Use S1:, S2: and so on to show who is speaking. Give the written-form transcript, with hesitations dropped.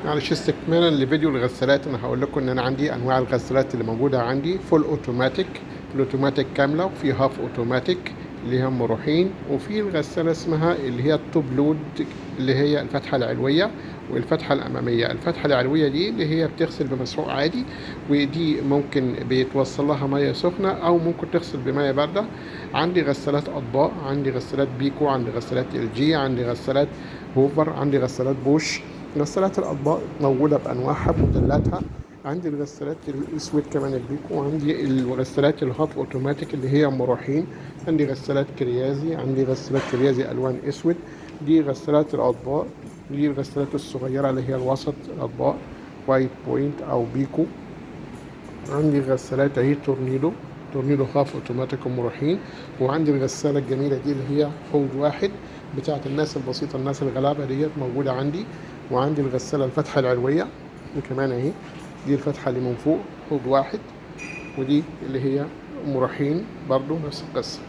S1: معلش استكمالا لفيديو الغسالات، انا هقول لكم ان انا عندي انواع الغسالات اللي موجودة عندي: full automatic، ال automatic كامله، وفي half automatic اللي هي مروحين، وفي الغسالة اسمها اللي هي ال top load اللي هي الفتحة العلوية والفتحة الاماميه. الفتحة العلوية دي اللي هي بتغسل بمسحوق عادي، ودي ممكن بيتوصل لها مية سخنة او ممكن تغسل بميه باردة. عندي غسالات اطباق، عندي غسالات بيكو، عندي غسالات ال جي، عندي غسالات هوفر، عندي غسالات بوش. غسالات الأطباق موجودة بأنواعها بموديلاتها. عندي الغسالات الأسود كمان البيكو، وعندي الغسالات ال half automatic اللي هي مروحين، عندي غسالات كريازي، عندي غسالات كريازي ألوان أسود. دي غسالات الأطباق، دي الغسالات الصغيرة اللي هي الوسط الأطباق وايت بوينت أو بيكو. عندي غسالات اهي تورنيدو، تورنيدو half automatic ومروحين. وعندي الغسالة الجميلة دي اللي هي حوض واحد بتاعت الناس البسيطة، الناس الغلابة ديت موجودة عندي. وعندي الغسالة الفتحة العلوية وكمان اهي، دي الفتحة اللي من فوق حوض واحد، ودي اللي هي مروحين برضو نفس القصة.